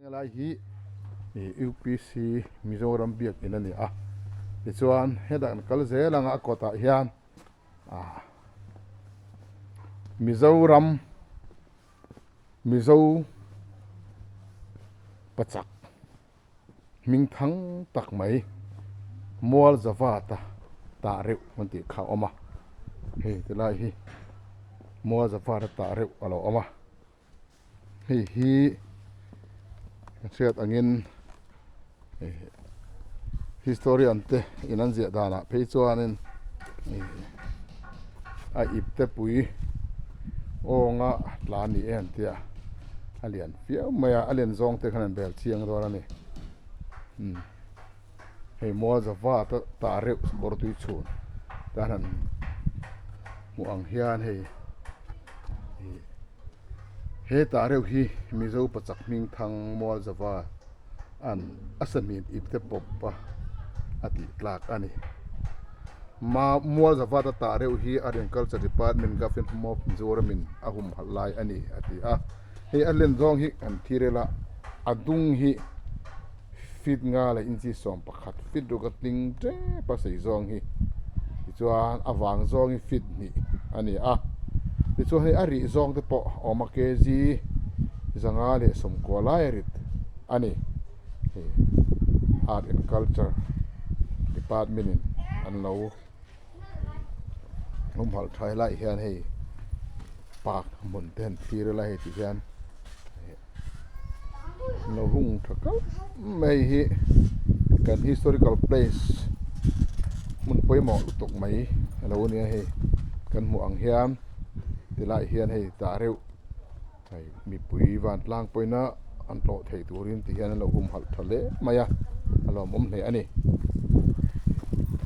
Helai hi UPC Mizoram biakin a ni a, tichuan hetah kan kal zel ang a, a kawtah hian Mizoram Mizo pachak hming thang tak mai mual zavata tah reuh an tih kha a awm a, hei tilai hi mual zavata tah reuh a lo awm a. Hei hi ka hriat angin historian te in an ziah danah phei chuanin a ip te pui awnga tla ni e an tia a lian viau mai a, a len zawng te khan an bel chiang dawn a ni hei mual zava te tah reuh kawr tui chhun tan han hmuh ang hian hei. He tah reuh hi Mizo pachak hming thang mual zava an a sahmim ip te pawp a a tih tlak a ni. Ma mual zava ta tah reuh hi Art and Culture Department Government of Mizoram in a humhalh lai a ni a ti a. Hei a len zawng hi kan thir ila a dung hi feet nga leh inchi 11 feet ruk a tling tep a sei zawng hi tichuan a vang zawng hi feet hnih a ni a tichuan hei a rih zawng te pawh a awm a kg 590 lai a rit a ni hei art and culture department in an lo humhalh tha helaiah hian hei park hmun te han thlir ila hei ti hian. Lo hung tha kal mai hi kan historical place hmun pawimawh lutuk mai a lo nia hei kan hmuh ang hian tilai hian hei tah reuh hei mipui vantlang pawina an tlawh theih turin ti hian an lo humhalh tha hle mai a a lawmawm hle a ni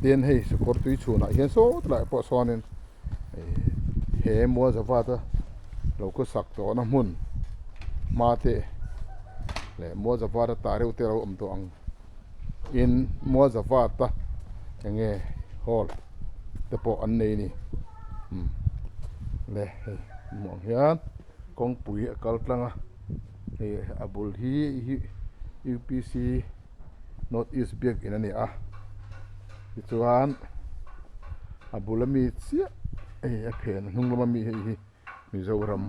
tin hei sakawr tui chhunah hian saw tilai pawh sawnin he mual zavata lo khawsak tawhna hmun hma te leh mual zavata tah reuh te a lo awm tawh ang in mual zavata eng nge hall te pawh an nei a ni umm le hei hmuh ang hian kawngpui a kal tlang a hei a bul hi hi U P C north east biakin a ni a tichuan a bul ami chiah hei a phen hnung lama mi hei hi Mizoram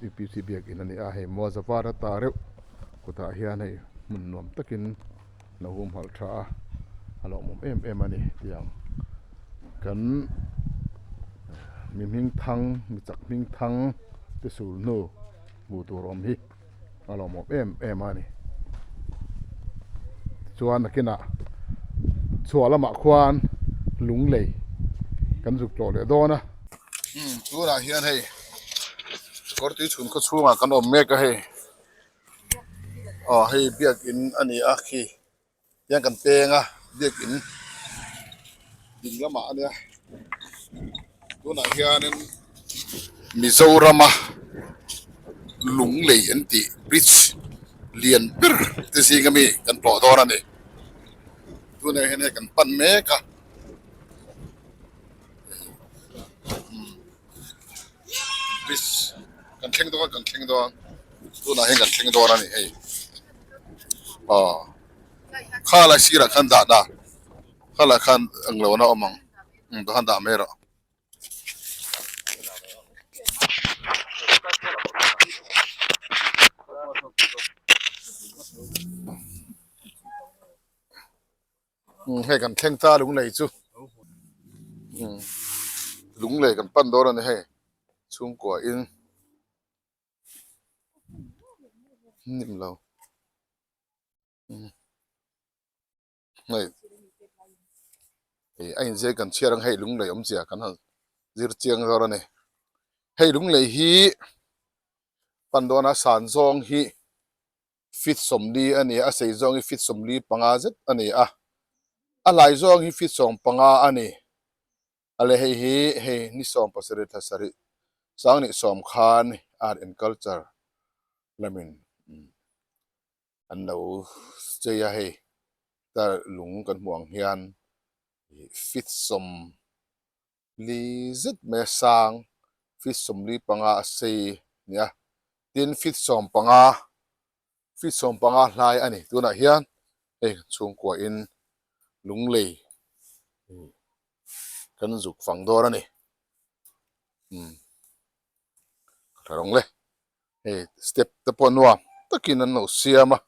U P C biakin a ni a hei Muazavar a ta reuh kutah hian hei hmun nuam takin lo humhalh tha a a lawmawm em em a ni tiang kan mi hming thang mi chak hming thang te sul hnu hmuh tur awm hi. a lawmawm em em a ni chuan nakinah chhuah lamah khuan lung lei kan zuk tlawh leh dawn a. Umm tunah hian hei kawr tui chhun khaw chhungah kan awm mek a hei aw hei biakin a ni a khi hian kan peng a biakin ding lamah a nia tunah hianin Mizorama lunglei an tih bridge lian ber te zinga mi kan tlawh dawn a ni tunah hian hei kan pan mek a bridge kan thleng dawn kan thleng dawn tunah hian kan thleng dawn a ni hei aw. Kha lai sirah khan dah dah kha lai khan eng lo na awm ang umm tah khan dah mai rawh. Umm hei kan thleng ta lunglei chu umm lunglei kan pan dawn a ni hei chhungkua in. Nim lo hei a inzir kan chhiar ang hei lunglei awmzia kan han zir chiang zawr a ni hei lunglei hi pan dawna san zawng hi feet 40 a ni a a sei zawng hi feet 45 zet a ni a a hlai zawng hi feet 15 a ni. A le hei hi hei ni 17 thla sarih sangni sawm khan art and culture lamin an lo chei a hei tar lung kan hmuh ang hian feet 40 zet mai a sang feet 45 a sei a ni a tin feet 15. Feet 15 hlai a ni. Tunah hian hei chhungkua in lunglei kan zuk fang dawn a ni. Umm ka tha rawng le. Hei step te pawh nuam takin an lo siam a,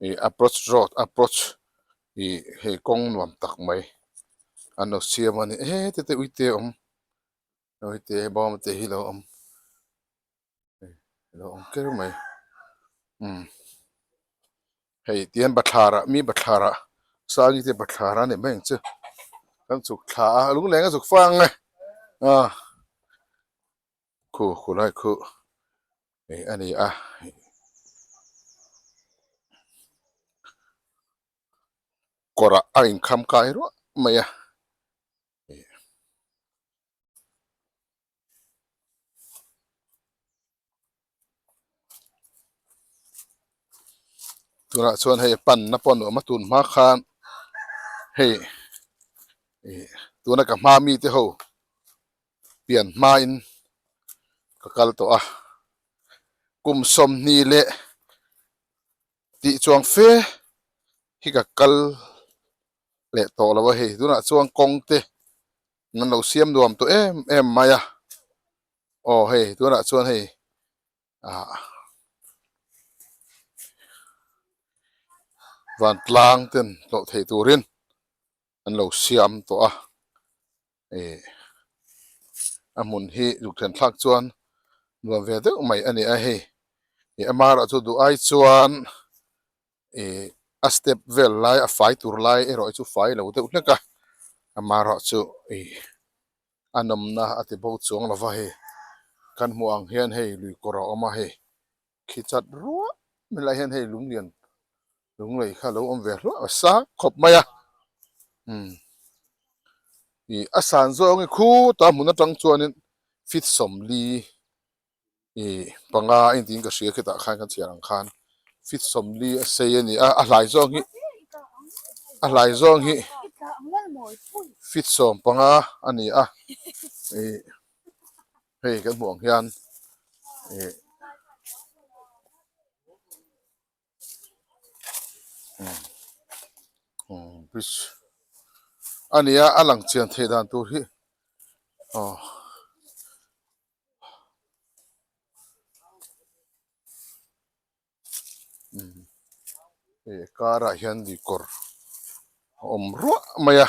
ih approach road approach ih hei kawng nuam tak mai an lo siam a ni. Heti te uite a awm uite bawm te hi lo awm. Lo awm ker mai umm hei tihian bathlar ah mi bathlar ah sangi te bathlar a ni mai ang chu kan chhuk thla a lungleng a zuk fang e ah khu khu lai khu ih a ni a. Kawrah a inkham kai ruah mai a. Tunah chuan hei panna pawh a nuam a tun hma khan hei ih tuna ka hma mite ho pian hmain ka kal tawh a kum 20 leh tih chuang fe hi ka kal leh tawh lo a hei tunah chuan kawng te an lo siam nuam tawh em em mai a aw hei tunah chuan hei ah vantlang ten hlawh theih turin an lo siam tawh a ih a hmun hi zuk then thlak chuan nuam ve deuh mai a ni a hei ih amaherawh chu duh ai chuan ih a step vel lai a fai tur lai erawh hi chu fai lo deuh hlek a amaherawh chu ih a nawmna a ti bo chuang lo va hei kan hmuh ang hian hei lui kawr a awm a hei khi chat ruah mai lai hian hei lung lian lung lei kha a lo awm ve hluah a sang khawp mai a umm ih a san zawng hi khutah hmun atang chuanin feet 40 ih panga a intiin ka hria khitah khan kan chhiar ang khan feet 40 a sei a ni a a hlai zawng hi a hlai zawng hi feet 15 a ni a ih hei kan hmuh ang hian ih bridge a ni a a lang chian theih dan tur hi aw. Hei karah hian lui kawr a awm ruah mai a.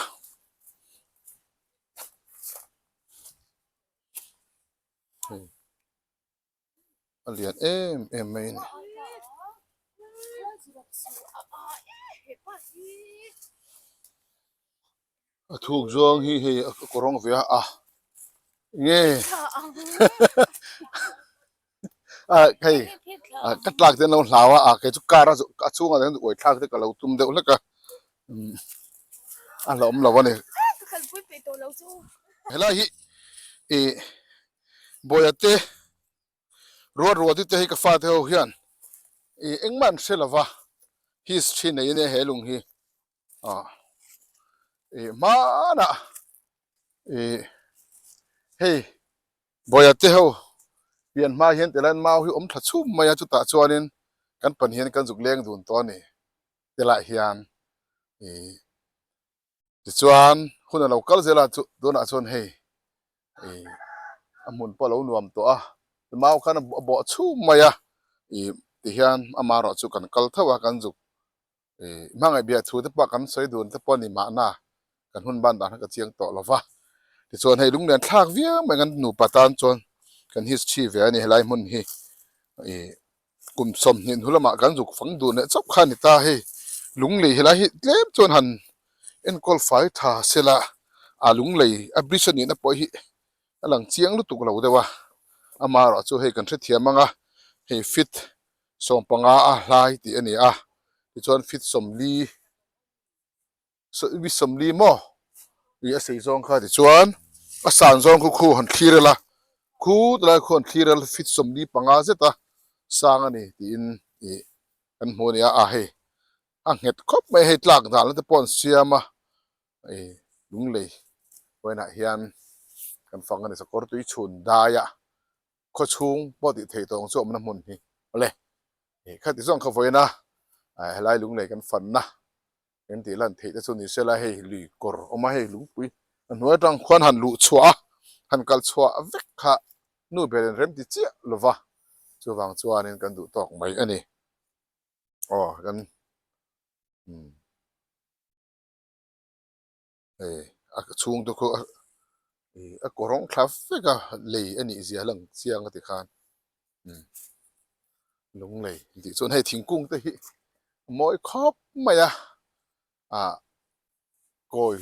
Hei a lian em em mai a ni. A thuk zawng hi hei a kawrawng ve a a nge a hei ka tlak te an lo hlau a a kei chu car a a chhungah hian uai thlak te ka lo tum deuh hlek a a hlauhawm lo a ni helai hi ih bawia te Ruat ruat te hi ka fate ho hian ih engmah an hre lova history nei ania he lung hi ah ih hmanah ih hei Bawia te ho pian hma hian tilai mau hi awm thla chhum mai a chutah chuanin kan pan hian kan zuk leng dun tawh a ni tilai hian ih Tichuan hun a lo kal zel a chu tunah chuan hei ih a hmun pawh a lo nuam tawh a mau khan a bawh chhum mai a ih tihian amaherawh chu kan kal tho a kan zuk ih hmangaih biah thu te pawh kan sawi dun te pawh a ni mahna kan hun ban dan kha ka chiang tawh lo va tichuan hei lunglian thlak viau mai kan nupa tan chuan kan history ve a ni helai hmun hi ih. Kum 20 hnu lamah kan zuk fang dun leh chauh kha a ni ta hei. Lunglei helai hi tlem chuan han enkawl fai tha sela a lunglei a bridge a nihna pawh hi a lang chiang lutuk lo deuh a. Amaherawh chu hei kan hrethiam ang a, hei feet 15 a hlai tih a ni a, tichuan feet 40 Sawi 40 maw ih a sei zawng kha tichuan a san zawng khu khu han thlir ila khu tilai khu han thlir ila feet 45 zet a sang a ni tiin ih kan hmu a ni a a hei a nghet khawp mai hei tlak dan te pawh an siam a ih lunglei vawiinah hian kan fang a ni sakawr tui chhun daia khawchhung pawh tih theih tawh ang chu awmna hmun hi awle ih khati zawng kha vawiina. Helai lunglei kan fanna kan tih lan theih te chu ni sela hei lui kawr a awm a, hei lungpui a hnuai atang khuan han luh chhuah a, han kal chhuah vek kha nu ber in rem ti chiah lo va, chuvang chuanin kan duh tawk mai a ni. Aw kan umm hei a chhung te khu ih a kawr rawng thla vek a lei a nih zia lang chiang a ti khan umm lunglei tih chuan hei thingkung te hi a mawi khawp mai a ah kawi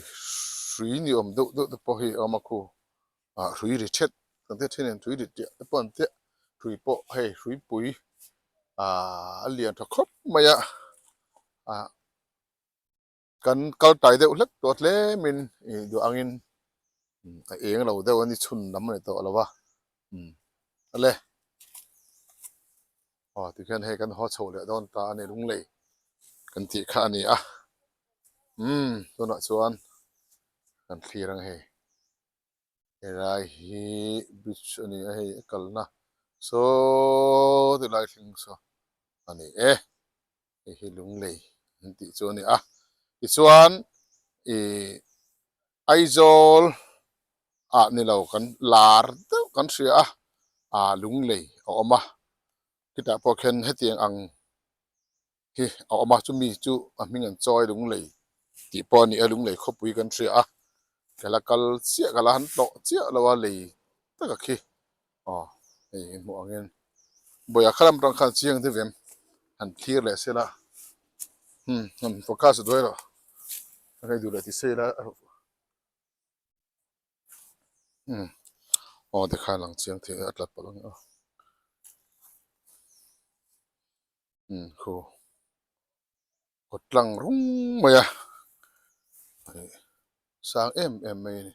hrui ni awm deuh deuh te pawh hi a awm a khu ah hrui ri thet kan hriat thin em hrui ri tiah te pawh an tiah hrui pawh hei hrui pui ah a lian tha khawp mai a ah kan kal tai deuh hlek tawh tlemin ih duh angin a eng lo deuh a ni chhun lam a ni tawh lo a umm ale aw tikhian hei kan haw chho leh dawn ta a ni lunglei kan tih kha a ni a umm tunah chuan kan thlir ang hei helai hi bridge a ni a hei a kalna saw ti lai thleng saw a ni e. Hei hi lunglei an tih chu a ni a tichuan ih Aizawl ah ni lo kan lar deuh kan hria a ah lunglei a awm a khitah pawh khian hetiang ang hi a awm a chumi chu a hming an chawi lunglei tih pawh a ni a lunglei khawpui kan hria a ka la kal chiah ka la han tlawh chiah lo a lei taka khi aw hei i hmuh angin bawiah kha lam atang khan chiang deuh em han thlir leh se la hmm han focus duai rawh a rei duh leh ti sei la hmm aw tikhan lang chiang thei a tlat palh ang aw hmm khu kawt tlang rum mai a sang em em mai a ni.